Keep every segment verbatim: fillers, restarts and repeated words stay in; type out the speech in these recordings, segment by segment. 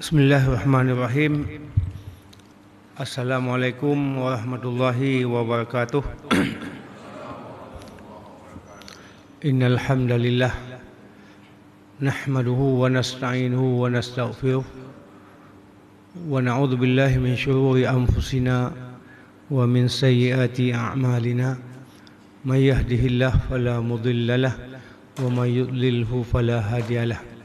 Bismillahirrahmanirrahim. Assalamualaikum warahmatullahi wabarakatuh. Innal hamdalillah, nahmaduhu wa nasta'inuhu wa nastaghfiruh, wa na'udzu billahi min syururi anfusina wa min sayyiati a'malina. May yahdihillahu fala mudhillalah, wa may yudlilhu fala hadiyalah.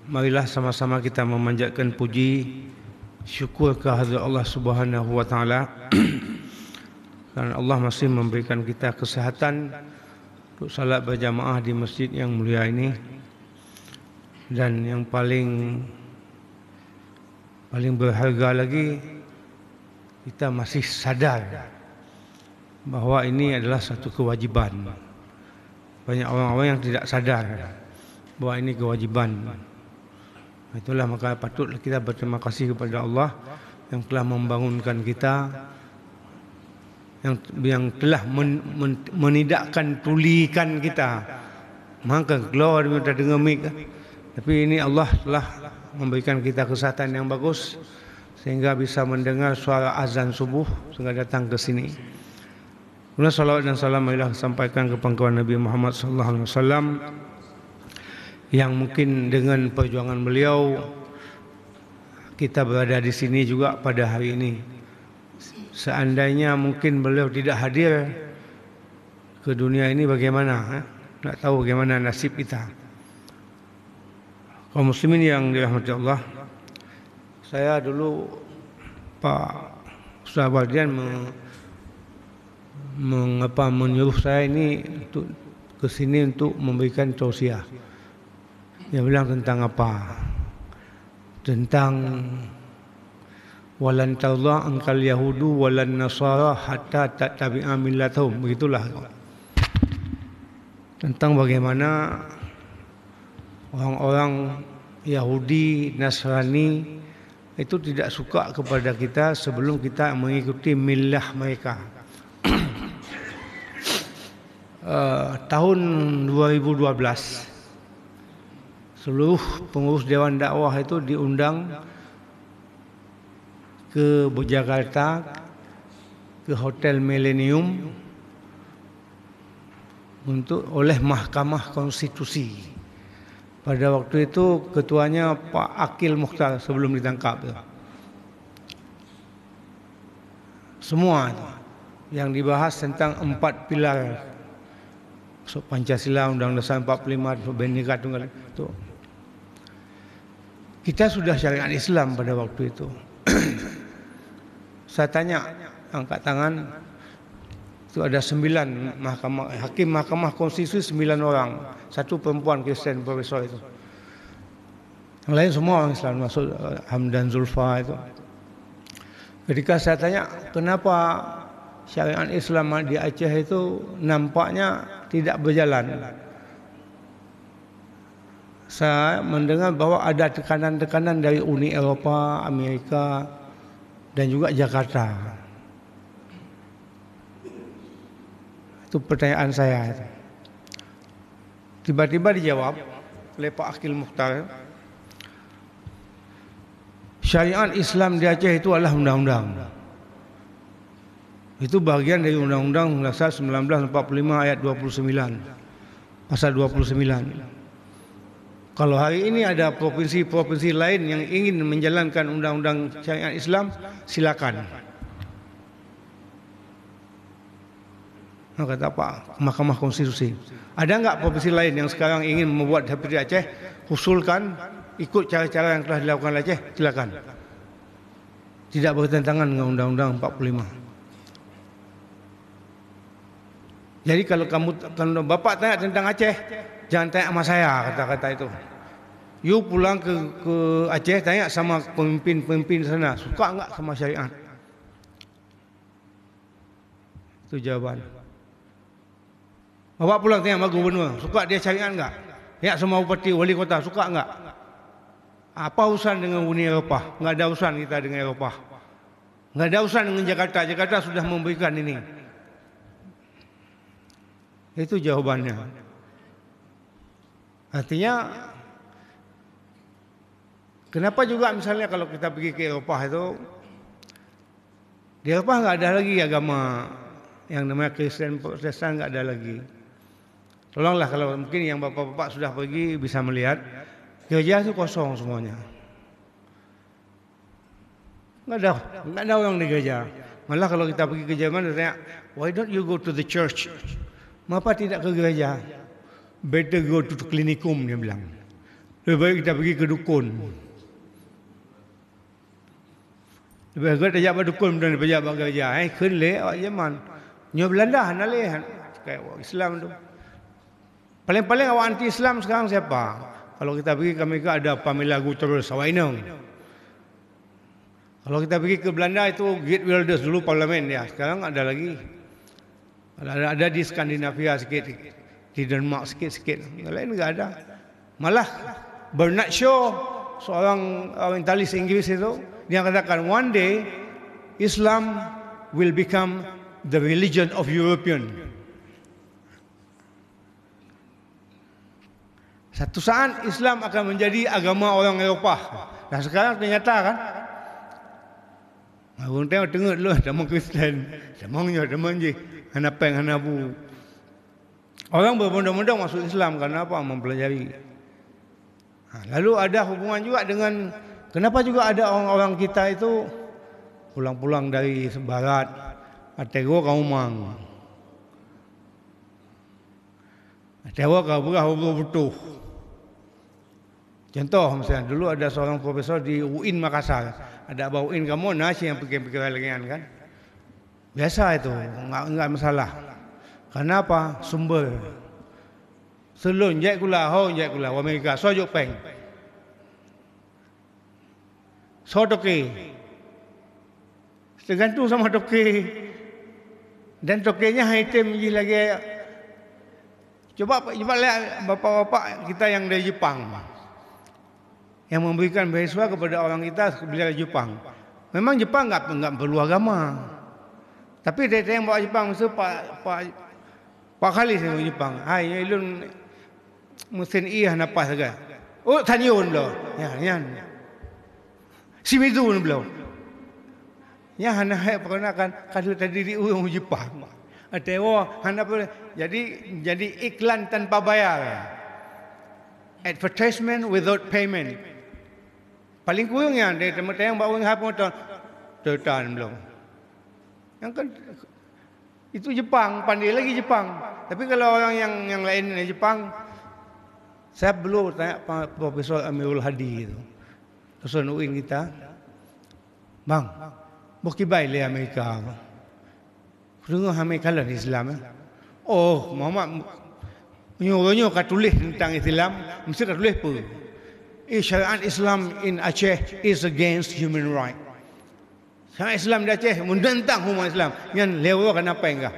Marilah sama-sama kita memanjatkan puji syukur kehadirat Allah Subhanahu wa Taala. Karena Allah masih memberikan kita kesehatan untuk salat berjamaah di masjid yang mulia ini. Dan yang paling, paling berharga lagi, kita masih sadar bahwa ini adalah satu kewajiban. Banyak orang-orang yang tidak sadar bahwa ini kewajiban. Itulah maka patutlah kita berterima kasih kepada Allah yang telah membangunkan kita, yang, yang telah men-, men-, menidakkan tulikan kita. Maka keluar daripada dengar mik. Tapi ini Allah telah memberikan kita kesehatan yang bagus sehingga bisa mendengar suara azan subuh sehingga datang ke sini. Kemudian salawat dan salam marilah sampaikan ke pangkuan Nabi Muhammad sallallahu alaihi wasallam, yang mungkin dengan perjuangan beliau kita berada di sini juga pada hari ini. Seandainya mungkin beliau tidak hadir ke dunia ini, bagaimana, eh? Nak tahu bagaimana nasib kita. Kaum muslimin yang dirahmati Allah, saya dulu, Pak Ustaz Wardian me-, mengapa menyuruh saya ini untuk ke sini untuk memberikan tausiah. Dia bilang tentang apa? Tentang "Walan tarda ankal yahudu walan nasara hatta tattabi'a millatahum." Begitulah. Tentang bagaimana orang-orang Yahudi, Nasrani itu tidak suka kepada kita sebelum kita mengikuti milah mereka. Eh, tahun dua ribu dua belas, seluruh pengurus Dewan Dakwah itu diundang ke Jakarta, ke Hotel Millennium untuk, oleh Mahkamah Konstitusi. Pada waktu itu ketuanya Pak Akil Mukhtar sebelum ditangkap tu. Semua tu yang dibahas tentang empat pilar. Masuk Pancasila, Undang Dasar empat puluh lima, Bhinneka Tunggal itu. Kita sudah syariat Islam pada waktu itu. Saya tanya, angkat tangan, itu ada sembilan mahkamah, hakim Mahkamah Konstitusi sembilan orang, satu perempuan Kristen profesor itu. Yang lain semua orang Islam, termasuk, eh, Hamdan Zulfa itu. Ketika saya tanya, kenapa syariat Islam di Aceh itu nampaknya tidak berjalan? Saya mendengar bahwa ada tekanan-tekanan dari Uni Eropa, Amerika, dan juga Jakarta. Itu pertanyaan saya. Tiba-tiba dijawab oleh Pak Akil Mukhtar, syariat Islam di Aceh itu adalah undang-undang. Itu bahagian dari Undang-Undang Dasar sembilan belas empat puluh lima ayat dua puluh sembilan, pasal dua puluh sembilan. Kalau hari ini ada provinsi-provinsi lain yang ingin menjalankan undang-undang syariat Islam, silakan. Nah, kata apa? Mahkamah Konstitusi. Ada enggak provinsi lain yang sekarang ingin membuat seperti Aceh, usulkan ikut cara-cara yang telah dilakukan oleh Aceh? Silakan. Tidak bertentangan dengan Undang-Undang empat puluh lima. Jadi kalau kamu, kalau Bapak tanya tentang Aceh, jangan tanya sama saya, kata-kata itu. You pulang ke, ke Aceh, tanya sama pemimpin-pemimpin sana, suka enggak sama syariat? Itu jawaban. Bapak pulang tanya sama gubernur, suka dia syariat enggak? Ya, sama bupati, wali kota, suka enggak? Apa urusan dengan Uni Eropa? Enggak ada urusan kita dengan Eropa. Enggak ada urusan dengan Jakarta. Jakarta sudah memberikan ini. Itu jawabannya. Artinya, Kenapa juga misalnya kalau kita pergi ke Eropah itu, di Eropah nggak ada lagi agama yang namanya Kristen, Protestan nggak ada lagi. Tolonglah kalau mungkin yang bapak-bapak sudah pergi bisa melihat, gereja itu kosong semuanya. Nggak ada, nggak ada orang di gereja. Malah kalau kita pergi ke Jerman, dia tanya, "Why don't you go to the church?" "Mengapa tidak ke gereja?" "Better go to klinikum," dia bilang. "Lebih baik kita pergi ke dukun." Lebih baik tajak bak dukun daripada tajak bak gereja. Eh, kheun lé awak Jerman. Nyoe Belanda hana lé, han-, kayak awak Islam tu. Paling-paling awak anti Islam sekarang siapa? Kalau kita pergi ke Amerika, ada Pamela Gutierrez, awak inong. Kalau kita pergi ke Belanda, itu Geert Wilders dulu parlemen dia. Sekarang ada lagi. Ada, ada di Skandinavia sikit, di Denmark sikit-sikit. Yang lain nggak ada. Malah Bernard Shaw, seorang orientalis Inggris itu, dia katakan, "One day, Islam will become the religion of European." Satu saat Islam akan menjadi agama orang Eropah. Dan sekarang ternyata kan, ureuëng tengok teungeut lôn tamong Kristen, tamong nyoe, tamong jih, hana péng, hana bu. Orang berbondong-bondong masuk Islam karena apa? Mempelajari. Ha, lalu ada hubungan juga dengan kenapa juga ada orang-orang kita itu pulang-pulang dari barat, ateueh goe ka umang. Ateueh goe ka beurah uroe butoh. Contoh, misalnya, dulu ada seorang profesor di UIN Makassar. Ada bak UIN kamoe na cit nyang pikiran-pikiran lagée nyan, kan? Biasa itu, enggak, enggak masalah. Karena apa? Sumber. Seulon jai kula, ho jai kula, u Amerika, soe jok péng? Soe toke? Tergantung sama toke. Dan toke nyan hai tem jih lagée, coba, coba lihat bapak-bapak kita yang dari Jepang, yang memberikan beasiswa kepada orang kita bila dari Jepang. Memang Jepang enggak, enggak perlu agama. Tapi teuntang bak Jepang, miseue Pak, Pak, Pak Khalis nyang Jepang. Hai, ilôn meusén ié hana paih sagai. Oh, Sanyo bloe. Nyan, nyan. Shimizu bloe. Nyan hana hék peukenakan, ka lheueh tadi di ureuëng Jepang. Ateueh goe hana peureulée. Jadi, jadi iklan tanpa bayar. Advertisement without payment. Paling kureueng nyan, dari teumpat nyang bak ureuëng hai peumoto, teutan bloe. Nyang kan, itu Jepang, pandai lagi Jepang. Tapi kalau orang yang, yang lain dari Jepang, saya perlu tanya Pak Profesor Amirul Hadi itu. Dosen UIN kita. "Bang, boh kiban lé Amerika?" Deungoe hana kalon Islam, eh. Oh, Muhammad, nyoe, nyoe ka tuléh teuntang Islam, meusti ka tuléh peue? Eh, syariat Islam in Aceh is against human right. Syariat Islam di Aceh meunentang human Islam. Nyan lhée uroe ka na péng kah.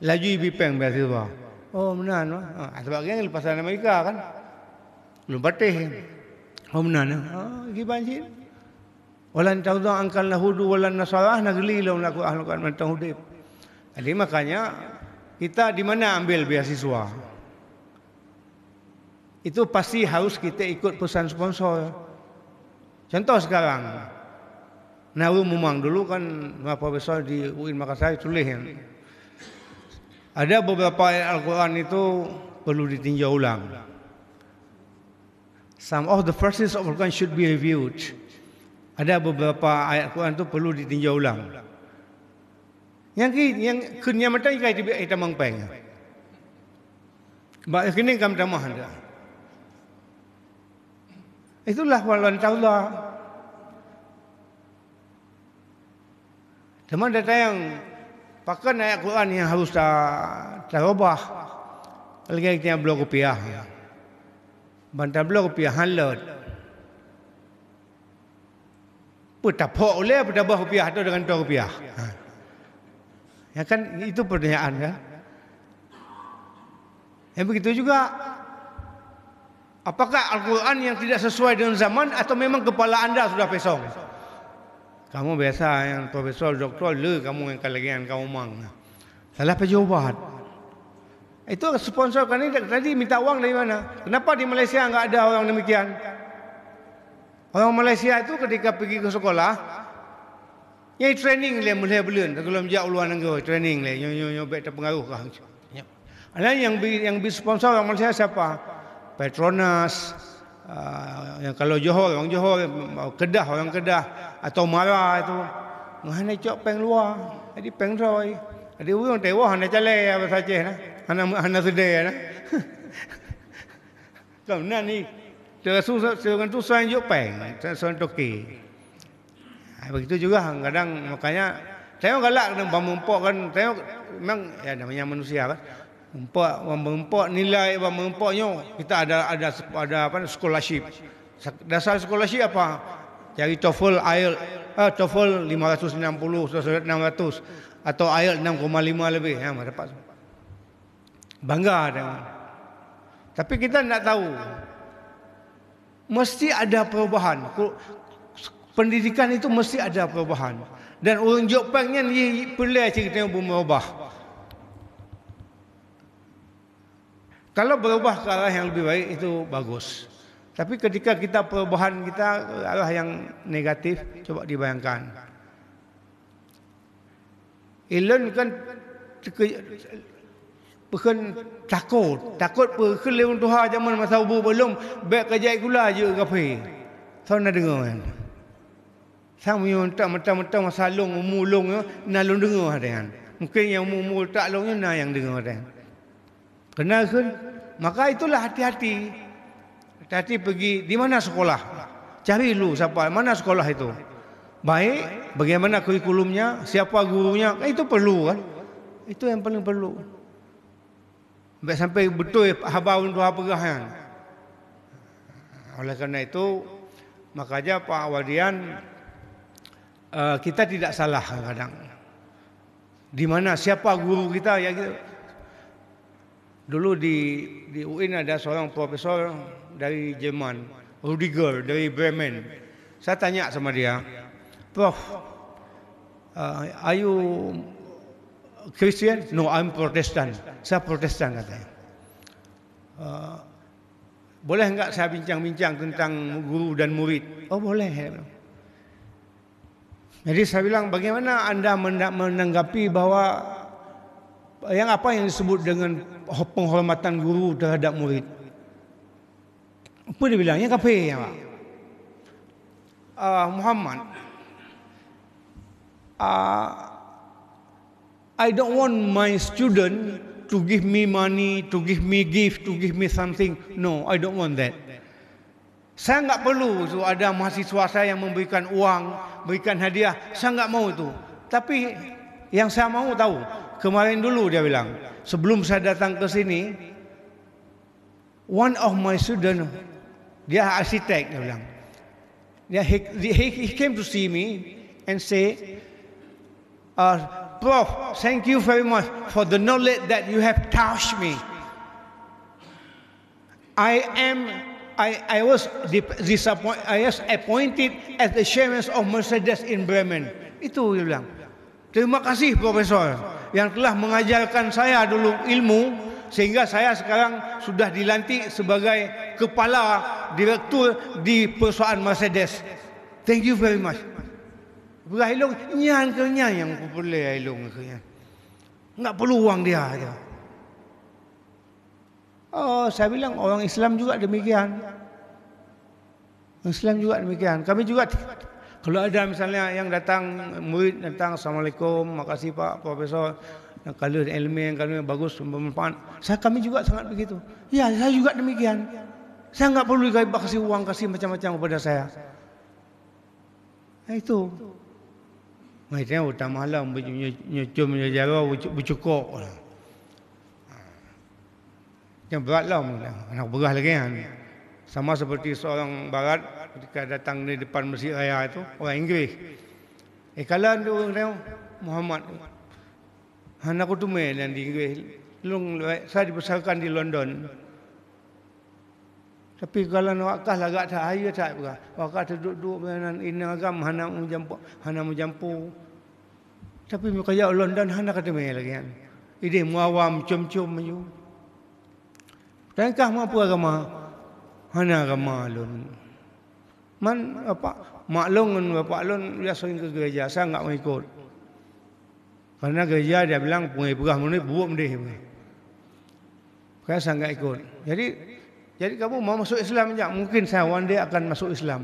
Laju ibi péng beasiswa. Oh, meunan, wah. Ah, sebab geng lepasan Amerika kan. Belum patéh. Oh, meunan, eh. Ah, kiban cit. "Walan tarda ankal yahudu walan nasara," na geuli lom laku ahlu kan mantong udeb. Jadi makanya kita di mana ambil beasiswa? Itu pasti harus kita ikut pesan sponsor. Contoh sekarang, na ureuëng mumang dulu kan, profesor di UIN Makassar tuléh kan. Ada beberapa ayat Al-Quran itu perlu ditinjau ulang. Some of the verses of Al-Quran should be reviewed. Ada beberapa ayat Quran tu perlu ditinjau ulang. Nyang ki, nyang kheun nyang mantong ikai teubiet hitam mangpeng. Bak keuning kam tamah anda. Itulah walan taula. Teuma datang pakon ayat Quran nyang harus ta, tarubah. Lagée nyang bloe rupiah. Ban tabloe rupiah han lot. Peue taphok ulée, peue tabah rupiah atau dengan toh rupiah? Ha. Ya kan, itu pertanyaan kan? Yang begitu juga, apakah Al-Quran yang tidak sesuai dengan zaman atau memang kepala anda sudah pesong? Kamu biasa yang profesor, doktor, le kamu yang kalagian kamu mang. Salah pejabat. Itu sponsor kan ini tadi minta uang dari mana? Kenapa di Malaysia enggak ada orang demikian? Orang Malaysia itu ketika pergi ke sekolah, nyai training lé meulhèe buleuen, sebelum jak u luar negeri, training lé, nyoe, nyoe, nyoe bèk teupeungaruh kah. Ada yang bi, yang bi sponsor orang Malaysia siapa? Petronas, ah, yang kalau Johor, orang Johor, Kedah, orang Kedah, atau Mara itu. Hana cok péng luar, jadi péng droe. Jadi ureueng teuh hana calée bahasa Aceh nah. Hana, hana seudée nah. Kan na ni. Teuh su, su, su, su, su, jok péng, su, su toke. Ha, begitu juga kadang, makanya, tengok galak kadang bak meurumpok kan, tengok memang, ya, namanya manusia kan. Meurumpok, meurumpok nilai, bak meurumpok nyoe, kita ada, ada, ada apa, scholarship. Sak-, dasar scholarship apa? Cari TOEFL, IELTS, eh, TOEFL lima ratus enam puluh, enam ratus, atau IELTS enam koma lima lebih, ha, dapat. Bangga tengok. Tapi kita ndak tahu. Mesti ada perubahan. Ku-, pendidikan itu mesti ada perubahan. Dan ureueng jok péng nyan ye, ye peureulée cit geutanyoe beumeurubah. Kalau berubah ke arah yang lebih baik, itu bagus. Tapi ketika kita perubahan kita ke arah yang negatif, coba dibayangkan. Ilôn kan teuke-, peukheun takot. Takot peukheun lé ureueng tuha jameun masa ubu bak lôn, bèk kajak gula jeuet kafé. Soe na deungoe nyan? Sang meunyoe mantong-mantong masa lôn, umu lôn nyoe, na lôn deungoe watèe nyan. Mungken nyang umu-umu utak lôn nyoe na nyang deungoe watèe nyan. Keunae kheun, maka itulah hati-hati. Hati-hati pergi, di mana sekolah? Cari dulu siapa, mana sekolah itu? Baik, bagaimana kurikulumnya, siapa gurunya, kan itu perlu kan? Itu yang paling perlu. Bèk sampai beutôi haba ureueng tuha peugah nyan. Oleh karena itu, makanya Pak Wardian, eh, kita tidak salah kadang-kadang. Di mana, siapa guru kita, ya, kita. Dulu di, di U I N ada seorang profesor dari Jerman, Rudiger dari Bremen. Saya tanya sama dia, "Prof, uh, are you Christian?" "No, I'm Protestant." "Saya Protestan," katanya. "Uh, boleh enggak saya bincang-bincang tentang guru dan murid?" "Oh, boleh," dia bilang. Jadi saya bilang, "Bagaimana anda menda-, menanggapi bahwa yang apa yang disebut dengan ho-, penghormatan guru terhadap murid?" Apa dia bilang? Yang kafir, ya, Pak. "Ah, Muhammad, ah, I don't want my student to give me money, to give me gift, to give me something. No, I don't want that." Saya enggak perlu tu ada mahasiswa saya yang memberikan uang, berikan hadiah. Saya enggak mau itu. Tapi yang saya mau tahu, kemarin dulu dia bilang, sebelum saya datang ke sini, one of my student, dia arsitek, dia bilang. Dia, he, he, he came to see me and say, uh, "Prof, thank you very much for the knowledge that you have touched me." I am, I, I was dip-, disappoint-, I was appointed as the chairman of Mercedes in Bremen. Itu dia bilang. "Terima kasih, Profesor, yang telah mengajarkan saya dulu ilmu, sehingga saya sekarang sudah dilantik sebagai kepala direktur di perusahaan Mercedes. Thank you very much." Peugah ilong, nyan keuh nyan nyang kupeureulée ilong keuh nyan. Enggak perlu uang dia aja. Oh, saya bilang, orang Islam juga demikian. Islam juga demikian. Kami juga, kalau ada misalnya yang datang, murid datang, "Assalamualaikum, makasih Pak Profesor, yang kali ilmu yang kami bagus, bermanfaat." Saya, kami juga sangat begitu. Ya, saya juga demikian. Saya enggak perlu dikasih uang, kasih macam-macam kepada saya. Nah, itu. Maksudnya, utama lah, nyo-, nyo-, nyocom, nyo jaroe, bucu-, bucukok lah. Yang berat lah, anak peugah lagi kan. Sama seperti seorang barat ketika datang di depan Masjid Raya itu, orang Inggris. Eh, kalan tu orang tengok, Muhammad tu. Hana kuteumé nyan di Inggris. Lôn, saya dibesarkan di London. Tapi kalau awak kah lagak that, hayeue that peugah. Awak kah teuduek-duek meunan, inong agam hana meujampu, hana meujampu. Tapi meukajak u London hana kateumé lagèe nyan. Idéh meuawam com-com maju. Tan kah meupeu agama? Hana agama lôn. Man, bapak mak lôn ngon bapak lôn biasa ke gereja, saya enggak mau ikut. Karena gereja dia bilang, "Pungai peugah meunyoe buet meudeh." Makanya saya enggak ikut. Jadi, jadi kamu mau masuk Islam enggak? Mungkin saya one day akan masuk Islam.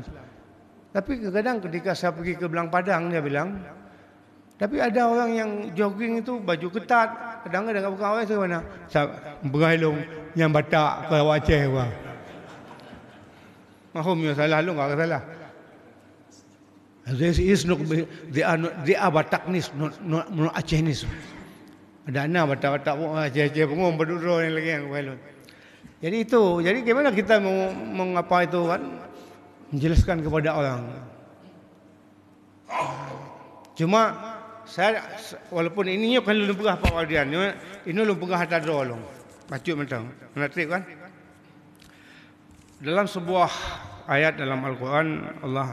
Tapi kadang-kadang ketika saya pergi ke Belang Padang, dia bilang, tapi ada orang yang jogging itu baju ketat, kadang-kadang enggak buka awak itu mana? Sa-, peugah lôn, nyang Batak, keu awak Aceh, wah. Mahum, ya salah lôn, enggak salah. This is not, they are not, they are Bataknis, not, not, not Acehnis. Ada na Batak-Batak pun, Aceh-Aceh pun, oh, berdua ni lagi yang lain. Jadi itu, jadi gimana kita mau mengapa itu kan? Menjelaskan kepada orang. Cuma saya, walaupun ini nyoe kan lôn peugah Pak Wardian, nyoe, ini lôn peugah hata droe lôn. Bacut mantong. Menarik kan? Dalam sebuah ayat dalam Al-Quran, Allah,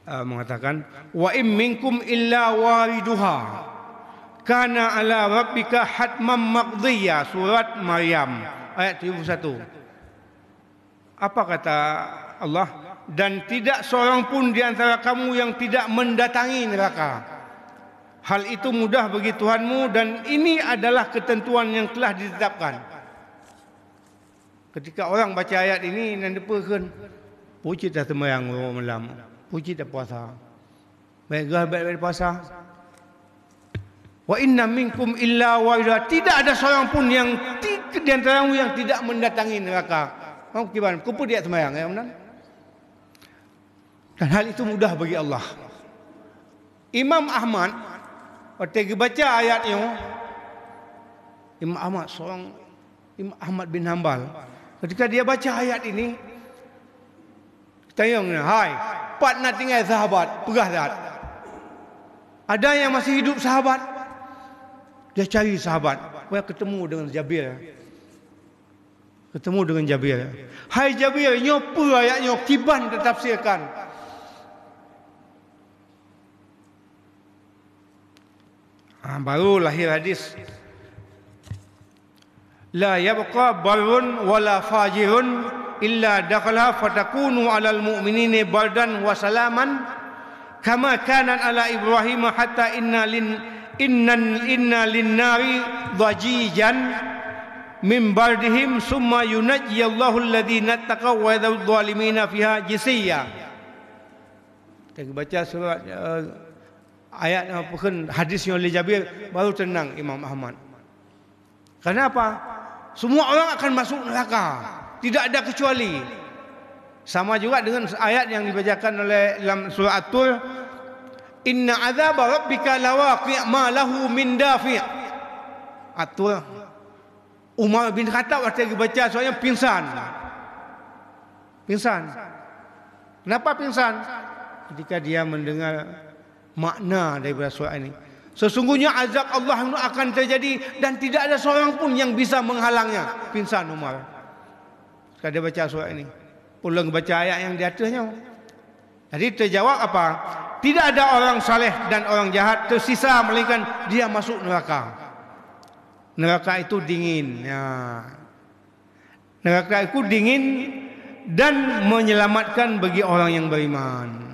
uh, mengatakan, "Wa in minkum illa wariduha kana ala rabbika hatman maqdiyya." Surat Maryam ayat tujuh puluh satu. Apa kata Allah? "Dan tidak seorang pun di antara kamu yang tidak mendatangi neraka. Hal itu mudah bagi Tuhanmu dan ini adalah ketentuan yang telah ditetapkan." Ketika orang baca ayat ini, nan dipeukheun, peue cit taseumayang uroe malam, peue cit tapuasa. Baik gah baik-baik puasa. "Wa inna minkum illa wariduha." Tidak ada seorang pun yang ti-, di antaramu yang tidak mendatangi neraka. Mau kiban, kupeue dia seumayang, ya, meunan? Dan hal itu mudah bagi Allah. Imam Ahmad, watée geubaca ayat nyoe, Imam Ahmad seorang, Imam Ahmad bin Hambal, ketika dia baca ayat ini, tanyong, "Hai, pat na tinggai sahabat?" Peugah that. Ada yang masih hidup sahabat? Dia cari sahabat, supaya ketemu dengan Jabir. Ketemu dengan Jabir. "Hai Jabir, nyoe peue ayat nyoe, kiban tatafsirkan?" Ha, baru lahir hadis. "La yabqa barrun wala fajirun illa dakhala fatakunu alal mu'minina bardan wa salaman kama kanat ala Ibrahim hatta inna lin, innan, inna lin nari dhajijan min bardihim summa yunajjiyallahu alladhina taqaw wa yadhal zalimina fiha jisiyya." Kita baca surat, eh, ayat, eh, bukan hadis nyoe lé Jabir, baru tenang Imam Ahmad. Kenapa? Semua orang akan masuk neraka, tidak ada kecuali. Sama juga dengan ayat yang dibacakan oleh dalam surah At-Tur, "Inna azaba rabbika lawaqi' ma lahu min dafi'." At-Tur. Umar bin Khattab waktu dibaca surat nyan pingsan. Pingsan. Kenapa pingsan? Ketika dia mendengar makna daripada surat ini. Sesungguhnya azab Allah akan terjadi dan tidak ada seorang pun yang bisa menghalangnya. Pingsan Umar. Ketika dia baca surat ini. Pulang baca ayat yang di atasnya. Jadi terjawab apa? Tidak ada orang saleh dan orang jahat tersisa melainkan dia masuk neraka. Neraka itu dingin. Ya. Neraka itu dingin dan menyelamatkan bagi orang yang beriman.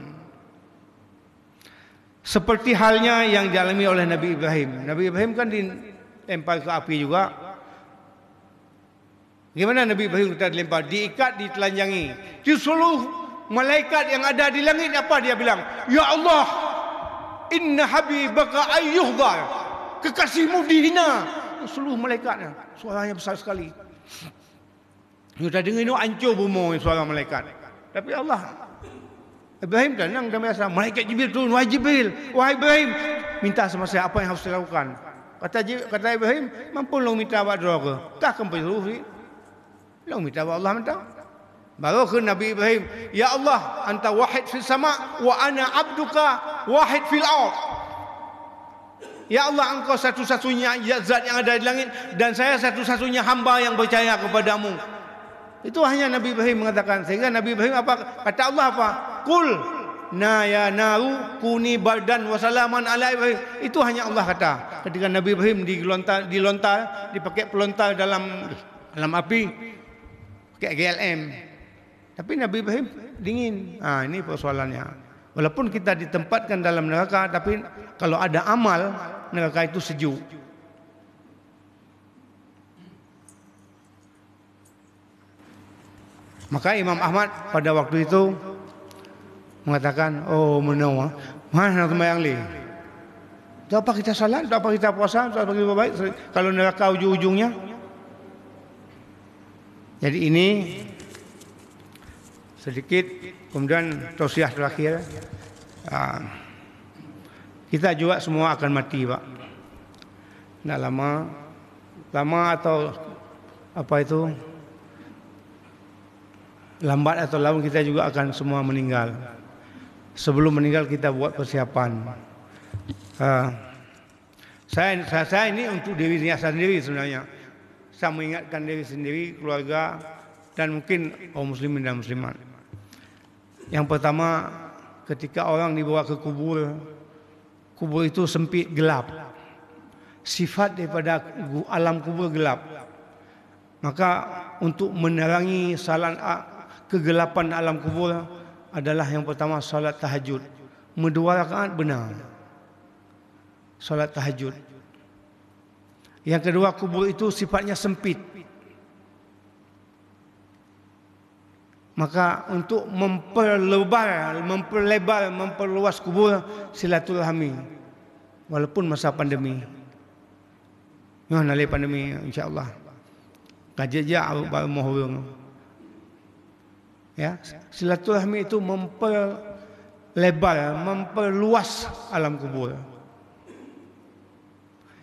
Seperti halnya yang dialami oleh Nabi Ibrahim. Nabi Ibrahim kan dilempar ke api juga. Bagaimana Nabi Ibrahim kita dilempar? Diikat, ditelanjangi. Di seluruh malaikat yang ada di langit, apa dia bilang? "Ya Allah, inna habibaka ayyuhdar." Kekasihmu dihina. Seluruh malaikatnya. Suaranya besar sekali. Nyoe tadeungoe nyoe ancô bumoe suara malaikat. Tapi Allah, Ibrahim tenang dan biasa. Malaikat Jibril turun, "Wahai Jibril, wahai Ibrahim, minta sama saya apa yang harus saya lakukan." Kata Ji-, kata Ibrahim, "Mampu lôn minta bak droe keuh? Kah keuh peujeuet lôn minta bak Allah mantong." Baru kheun Nabi Ibrahim, "Ya Allah, anta wahid fis sama wa ana abduka wahid fil ard." Ya Allah, Engkau satu-satunya zat yang ada di langit dan saya satu-satunya hamba yang percaya kepada-Mu. Itu hanya Nabi Ibrahim mengatakan. Sehingga Nabi Ibrahim apa? Kata Allah apa? "Qul na ya naru kuni bardan wa salaman ala Ibrahim." Itu hanya Allah kata. Ketika Nabi Ibrahim dilontar, dilontar, dipakai pelontar dalam, dalam api, pakai G L M. Tapi Nabi Ibrahim dingin. Ha, ini persoalannya. Walaupun kita ditempatkan dalam neraka, tapi kalau ada amal, neraka itu sejuk. Maka Imam Ahmad pada waktu itu mengatakan, "Oh, meunoe, mana nak sembahyang lé? Untuk apa kita salat? Untuk apa kita puasa? Untuk apa kita baik? Kalau neraka ujung-ujungnya?" Jadi ini sedikit, kemudian tausiah terakhir. Ah, kita juga semua akan mati, Pak. Ndak lama, lama atau apa itu, lambat atau laun kita juga akan semua meninggal. Sebelum meninggal kita buat persiapan. Ah, saya, saya, saya ini untuk diri saya sendiri sebenarnya. Saya mengingatkan diri sendiri, keluarga, dan mungkin kaum muslimin dan muslimat. Yang pertama, ketika orang dibawa ke kubur, kubur itu sempit, gelap. Sifat daripada gu-, alam kubur gelap. Maka untuk menerangi salat a-, kegelapan alam kubur adalah yang pertama salat tahajud. Meudua rakaat benar. Salat tahajud. Yang kedua, kubur itu sifatnya sempit. Maka untuk memperlebar, memperlebar, memperluas kubur, silaturahmi. Walaupun masa pandemi. Nyoe na lé pandemi, insya Allah. Ka jijak baroe ureuëng. Ya, silaturahmi itu memperlebar, memperluas alam kubur.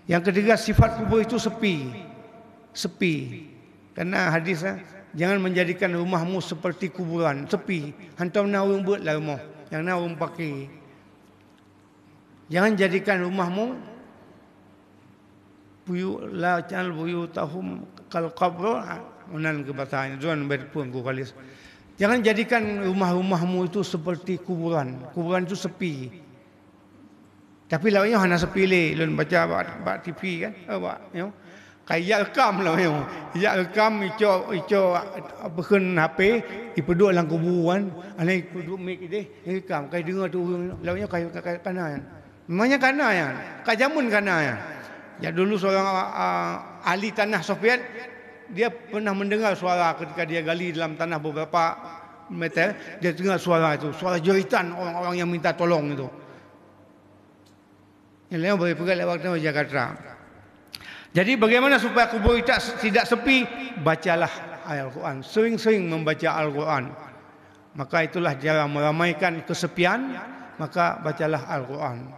Yang ketiga, sifat kubur itu sepi. Sepi. Karena hadis, eh, "Jangan menjadikan rumahmu seperti kuburan." Sepi. Hantom na ureuëng buet lam rumoh. Nyang na ureuëng paké. "Jangan jadikan rumahmu buyu-, la taj'al buyutahum kal qabr." Ha, meunan keu bahasa Indonesia, zuan bet pun ku kalis. "Jangan jadikan rumah-rumahmu itu seperti kuburan." Kuburan itu sepi. Tapi lawan nyoe hana sepi lé, lôn baca bak, bak T V kan, eh, bak nyoe. Ka ijak rekam lawan nyoe. Ijak rekam, icok, icok apa kheun H P, ipeuduek lam kubu kan. Aneuk ipeuduek mic ideh, rekam. Ka ideungoe tu ureuëng lawan nyoe ka, ka, ka, kana nyan. Memangnya kana nyan. Ka jameun kana nyan. Jak dulu seorang, ah, ah, ahli tanah Soviet, dia pernah mendengar suara ketika dia gali dalam tanah beberapa meter, dia dengar suara itu, suara jeritan orang-orang yang minta tolong itu. Yang lain boleh peugah lewat Jakarta. Jadi, bagaimana supaya kubur tidak, tidak sepi? Bacalah Al-Quran. Sering-sering membaca Al-Quran. Maka itulah cara meramaikan kesepian, maka bacalah Al-Quran.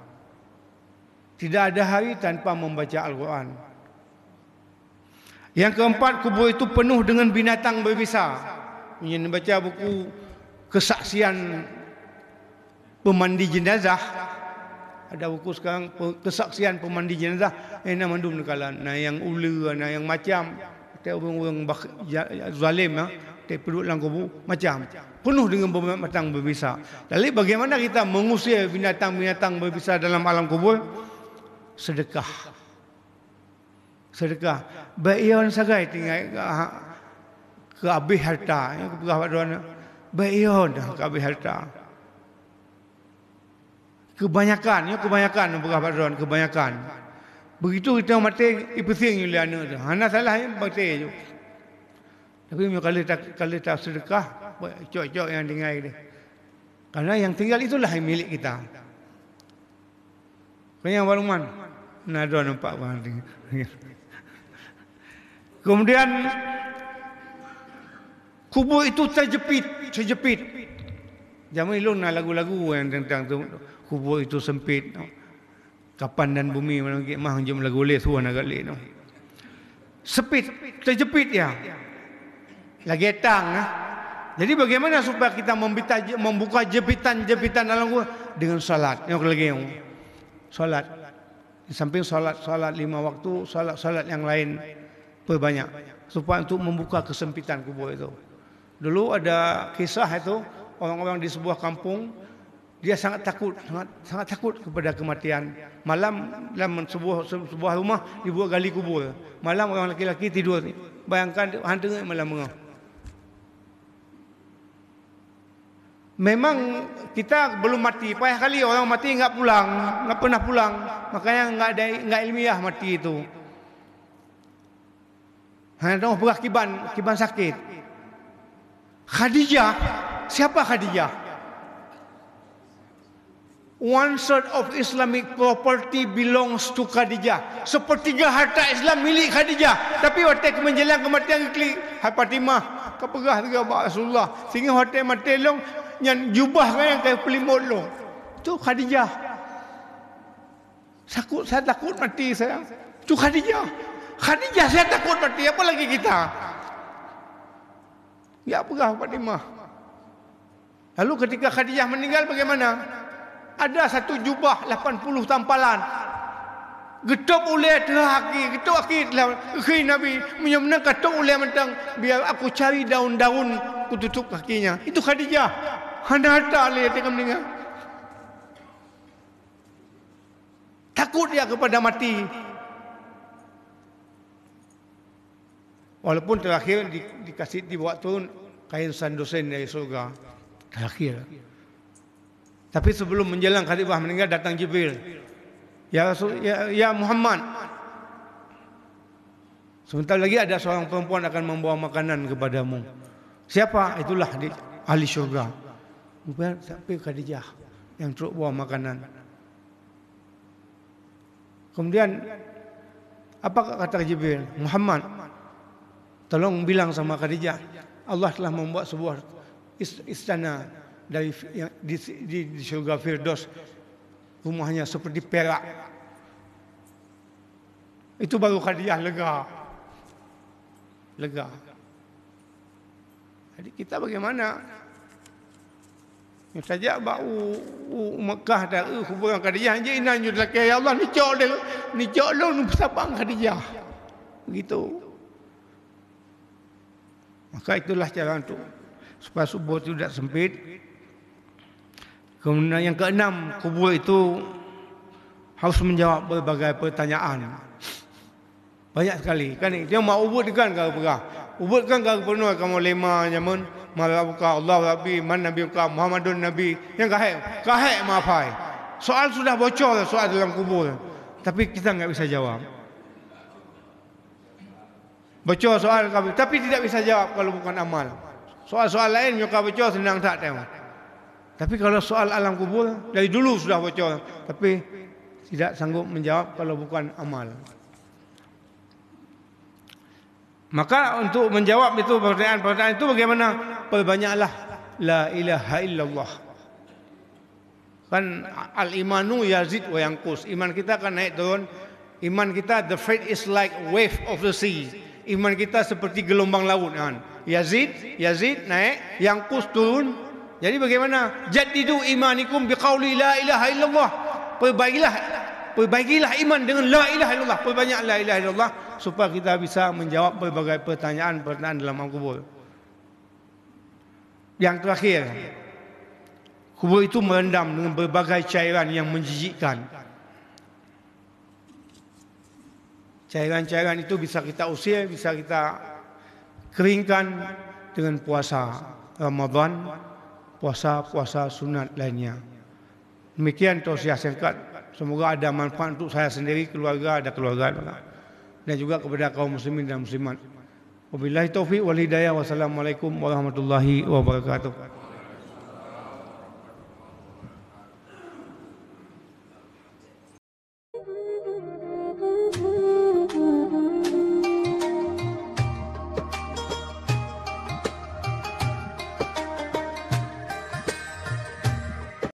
Tidak ada hari tanpa membaca Al-Quran. Yang keempat, kubur itu penuh dengan binatang berbisa. Meunyoe baca buku kesaksian pemandi jenazah, ada buku sekarang pe-, kesaksian pemandi jenazah, eh, na mandum neukalon. Na nyang uleue, na nyang macam. Teuh ureuëng-ureuëng bak-, ja-, ja-, zalim, ha, teuh peuduek lam kubu, macam. Penuh dengan binatang berbisa. Jadi, bagaimana kita mengusir binatang-binatang berbisa dalam alam kubur? Sedekah. Sedekah. Bèk ion sagai tinggai, ha, keu abéh harta. Nyang kupeugah bak droeneuh, bèk ion dah keu abéh harta. Keubanyakan, nyoe keubanyakan, peugah bak droeneuh, keubanyakan. Begitu geutanyoe maté, ipeusieng lé aneuk teuh. Hana salah, maté ju. Tapi meunyoe ka lheueh ta-, ka lheueh taseudeukah, cok-cok nyang tinggai deh. Karena yang tinggal itulah yang milik kita. Kon nyang baroe man. Na droe nampak bang. Kemudian, kubur itu terjepit, terjepit. Zaman ilong na lagu-lagu yang tentang tu, kubur itu sempit. Kapan dan bumi mana gik mah jom lagu lé suah na gak lé tu. Sepit, terjepit ya. Lagi etang, ah. Jadi bagaimana supaya kita membita-, membuka jepitan-jepitan dalam kubur? Dengan salat. Yang lagi yang salat. Di samping salat, salat lima waktu, salat-salat yang lain perbanyak. Supaya untuk membuka kesempitan kubur itu. Dulu ada kisah itu, orang-orang di sebuah kampung, dia sangat takut, sangat, sangat takut kepada kematian. Malam, dalam sebuah, se-, sebuah rumah dibuat gali kubur. Malam orang laki-laki tidur. Bayangkan, hantu malam tengah. Memang kita belum mati, payah kali orang mati enggak pulang, enggak pernah pulang. Makanya enggak ada, enggak ilmiah mati itu. Hana teupeugah kiban, kiban sakit. Khadijah, siapa Khadijah? One third of Islamic property belongs to Khadijah. Sepertiga harta Islam milik Khadijah. Tapi watèe keumeung jalan kematian geuklik, hai Fatimah, kapeugah lagèe bak Rasulullah. Sehingga watèe maté lôn, nyan jubah nyan ka peulimot lôn. Tu Khadijah. Takut, saya takut mati saya. Tu Khadijah. Khadijah saya takut mati, apalagi kita. Ya peugah Fatimah. Lalu ketika Khadijah meninggal bagaimana? Ada satu jubah lapan puluh tampalan. Geutôb ulèe teuhah aki, geutôb aki teuhah, kheun Nabi, "Meunyoe meunan ka tôb ulèe mantong, biar aku cari daun-daun kututup kakinya." Itu Khadijah. Hana harta lé ketika meninggal. Takut dia kepada mati. Walaupun terakhir di, dikasih dibawa turun kain sandusen dari surga. Terakhir. Tapi sebelum menjelang Khadijah meninggal, datang Jibril. "Ya Rasul, ya, ya Muhammad, sebentar lagi ada seorang perempuan akan membawa makanan kepadamu." "Siapa?" "Itulah di ahli syurga." Kemudian sampai Khadijah yang trok bawa makanan. Kemudian, apa kata Jibril? "Muhammad, tolong bilang sama Khadijah, Allah telah membuat sebuah is-, istana dari fi-, yang di, di, di syurga Firdaus, rumahnya seperti perak." Itu baru Khadijah lega. Lega. Jadi kita bagaimana? Nyoe tajak bak u, u Mekah, ta-, u kuburan Khadijah, jih inan jeuet lakèe, "Ya Allah, neucok lé, neucok lôn, neupeusapat Khadijah." Begitu. Maka itulah cara untuk supaya kubur itu tidak sempit. Kemudian yang keenam, kubur itu harus menjawab berbagai pertanyaan. Banyak sekali. Kan, dia mak ubit kan ka peugah. Ubit kan ka peunoh kamoe lima nyaman, "Man rabbuka?" "Allah Rabbi." "Man nabiyuka?" "Muhammadun Nabi." Yang kahek, kahek maafai. Soal sudah bocor, soal dalam kubur. Tapi kita enggak bisa jawab. Bocor soal, tapi tidak bisa jawab kalau bukan amal. Soal-soal lain nyoe ka bocor, senang that tengok. Tapi kalau soal alam kubur, dari dulu sudah bocor, tapi tidak sanggup menjawab kalau bukan amal. Maka untuk menjawab itu pertanyaan-pertanyaan itu bagaimana? Perbanyaklah la ilaha illallah. Kan al-imanu yazid wa yanqus. Iman kita kan naik turun. Iman kita, the faith is like wave of the sea. Iman kita seperti gelombang laut kan. Yazid, yazid naik, yanqus turun. Jadi bagaimana? Jaddidu imanikum biqauli la ilaha illallah. Perbaikilah, perbaikilah iman dengan la ilaha illallah. Perbanyak la ilaha illallah supaya kita bisa menjawab berbagai pertanyaan-pertanyaan dalam alam kubur. Yang terakhir, kubur itu merendam dengan berbagai cairan yang menjijikkan. Cairan-cairan itu bisa kita usir, bisa kita keringkan dengan puasa Ramadan, puasa-puasa sunat lainnya. Demikian tausiah singkat. Semoga ada manfaat untuk saya sendiri, keluarga dan keluarga, dan juga kepada kaum muslimin dan muslimat. Wabillahi taufiq wal hidayah. Wassalamualaikum warahmatullahi wabarakatuh.